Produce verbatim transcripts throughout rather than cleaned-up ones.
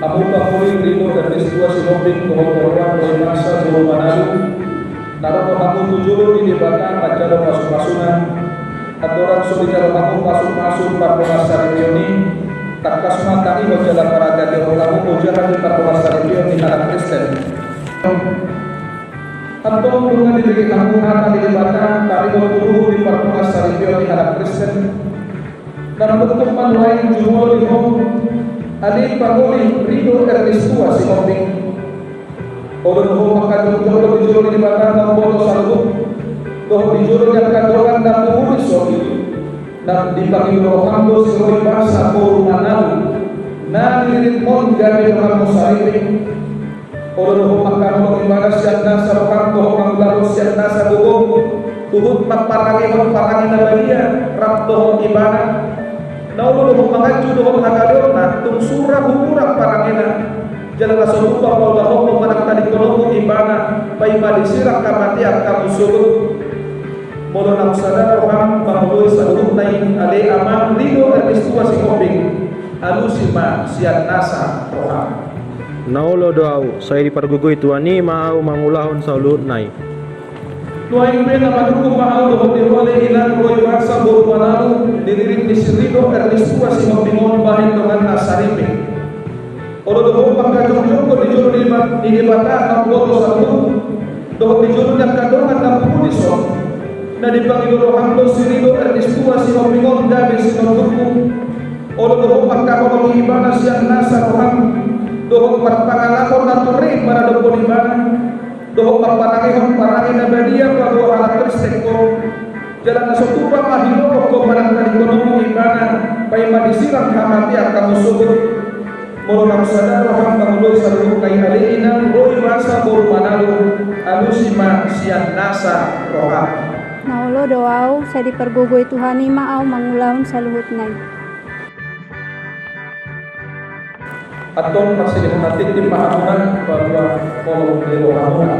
Hamu pangoli Rido Ernistua Sihombing dohot Roha Roy Bangsa boru Manalu, na ro do hamu tu jolo ni Debata manjalo pasupasuna. Andorang so dijalo hamu pasupasu pardongansaripeon i, tangkas ma tangihon jala parhatahonon hamu ojahan ni pardongansaripeon ni halak Kristen. Antong nunga dibege hamu hata ni Debata taringot tu luhut ni pardongansaripeon ni halak Kristen. Na mandok ma nuaeng jumolo di ho, ale pangoli Rido Ernistua Sihombing. Olo do ho mangkajongjong di jolo ni Debata na umboto saluhut, dohot di jolo ni angka dongan na pungu dison, na dipangido roham do si Roy Bangsa boru Manalu, na niriritmon gabe donganmu saripe. Olo do ho mangkaholongi ibana sian nasa roham dohot mangulahon sian nasa gogo, huhut mamparangehon parange na badia rap dohot ibana. Na olo do ho manganju dohot hagaleonna, tung sura humurang parangena. Jala na so tupa paulahonmu manang tadingkononmu ibana, paima disirang hamatean hamu sogot. Molo naung sada roham mangoloi saluhutna i, ale amang Rido Ernistua Sihombing, alusi ma sian nasa roham. Na olo do ahu, sai dipargogoi Tuhan i ma ahu mangulahon saluhutna i. Nuaeng pe na mandok ma ahu dohot di ho ale inang Roy Bangsa boru Manalu, di ririt ni si Rido Ernistua Sihombing on bahen donganna saripe. Olo do ho mangkajongjong di jolo ni Deba-, ni Debata na umboto saluhut, dohot di jolo ni angka dongan na pungu dison, na dipangido roham do si Rido Ernistua Sihombing on gabe sinondukmu. Olo do ho mangkaholongi ibana sian nasa roham, dohot marpangalaho na ture maradophon ibana, dohot mamparangehon parange na badia paboa halak Kristen ho. Jala na so tupa ma hilokhon ho manang tadingkononmu ibana, paima disirang hamatean hamu sogot. Molo naung sada roham mangoloi saluhutna i ale inang Roy Bangsa boru Manalu, alusi ma sian nasa roham. Na olo do ahu, sai dipargogoi Tuhan i ma ahu mangulahon saluhutna i. Antong marsilihonat tintin ma hamuna, paboa holong ni rohamuna.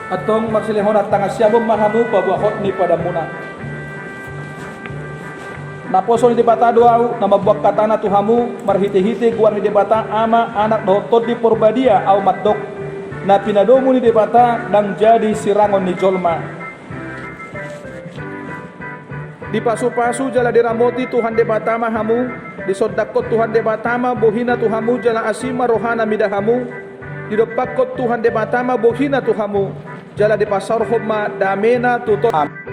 Antong marsilihonat tangan siabon ma hamu paboa hot ni padanmuna. Naposo ni Debata do ahu na mamboan hatana tu hamu, marhitehite goar ni Debata Ama, Anak dohot Tondi Porbadia ahu mandok, na pinadomu ni Debata ndang jadi sirangon ni jolma. Dipasupasu jala diramoti Tuhan Debata ma hamu, disondangkon Tuhan Debata ma bohina tu hamu jala asi ma rohana mida hamu, didompakkon Tuhan Debata ma bohina tu hamu, jala dipasaorhon ma damena tu to-, amin.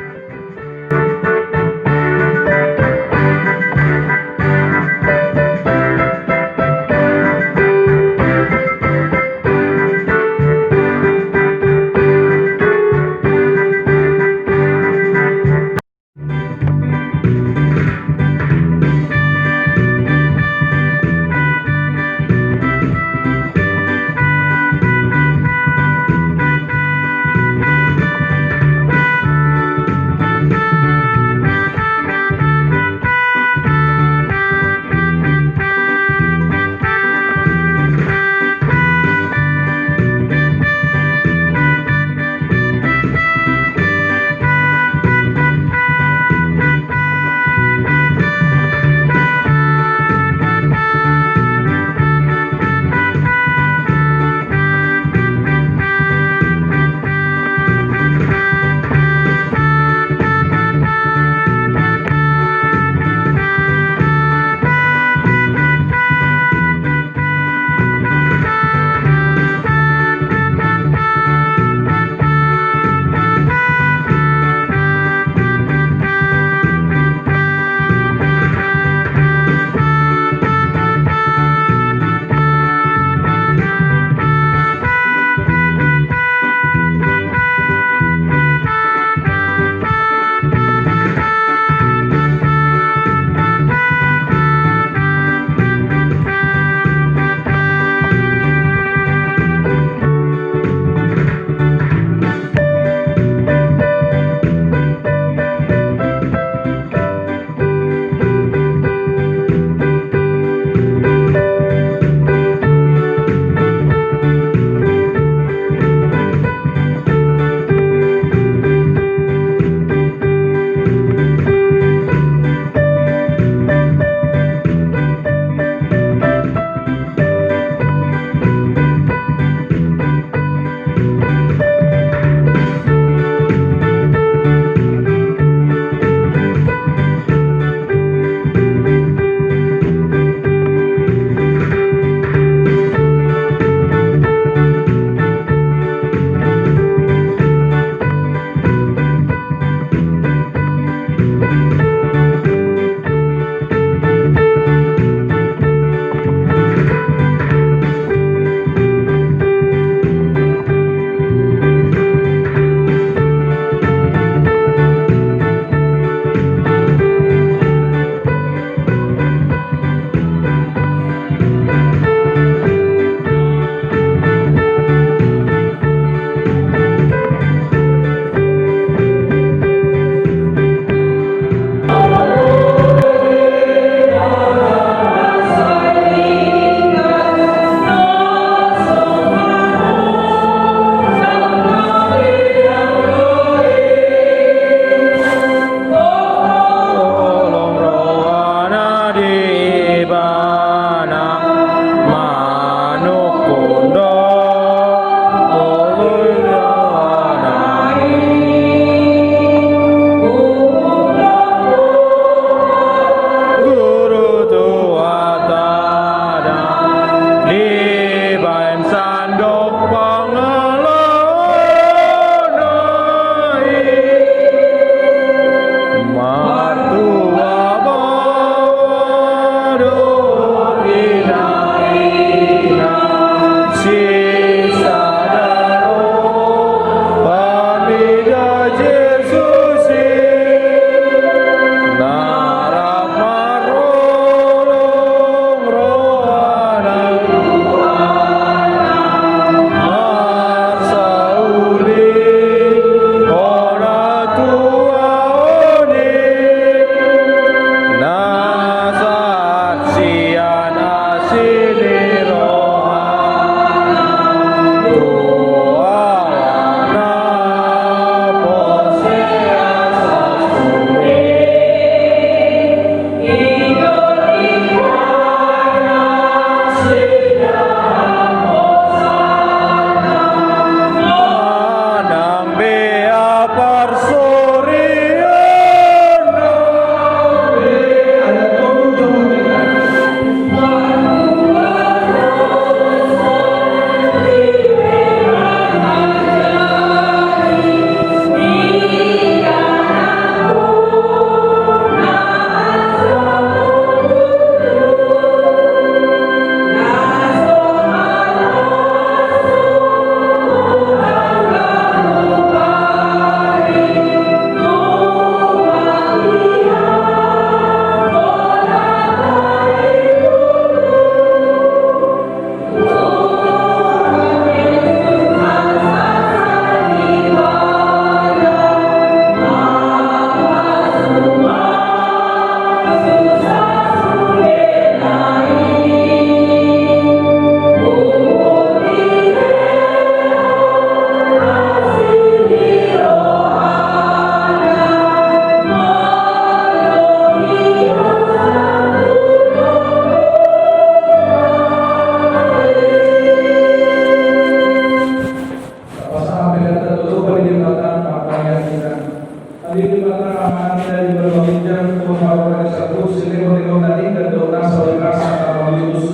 Amanami na di banua ginjang, tu hamu ma disambut silehonlehon na denggan dohot nasa horas na mauliutus.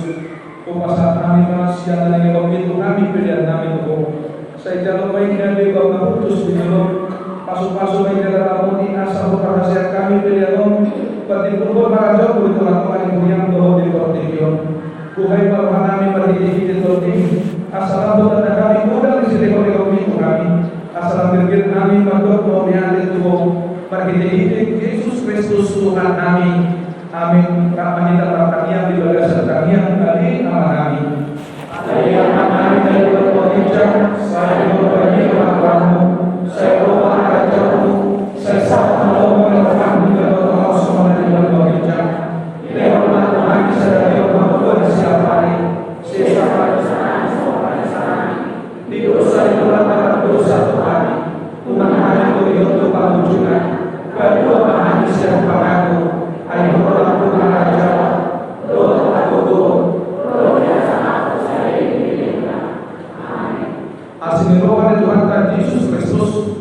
Hupasahat hami ma sian na nilehonmi tu hami pelean nami tu Ho. Sai jalo ma i gabe baoa na hushus di jolom. Pasupasu ma i jala ramoti asa huparhaseang hami pelean on, patimbulhon harajaonmu di tongatonga ni huriam dohot di portibi on. Buhai ma roha nami marhitehite Tondim, asa lam hutanda hami godang ni silehonlehonmi tu hami, asa lam gerger hami mandok mauliate tu Ho, marhitehite Jesus Kristus Tuhan nami. Amin. Rap ma hita martangiang di bagasan tangiang Ale Amanami. Ale Amanami na di banua ginjang, sai dibahen ma goarmu, sai ro ma harajaonmu, sai sahat ma lomo ni roham di banua tonga on songon na di banua ginjang. Dilehon ma tu hami sadari on hangoluan siapari. Sesa ma dosa nami songon na sesa nami di dosa ni hula na mardosa tu hami. Unang hami togihon tu pangunjunan, palua ma hami sian pangago. Ai Ho do harajaon, dohot hagogoon, dohot kuasa. Amin. Asi ni roha ni Tuhanta Jesus Kristus,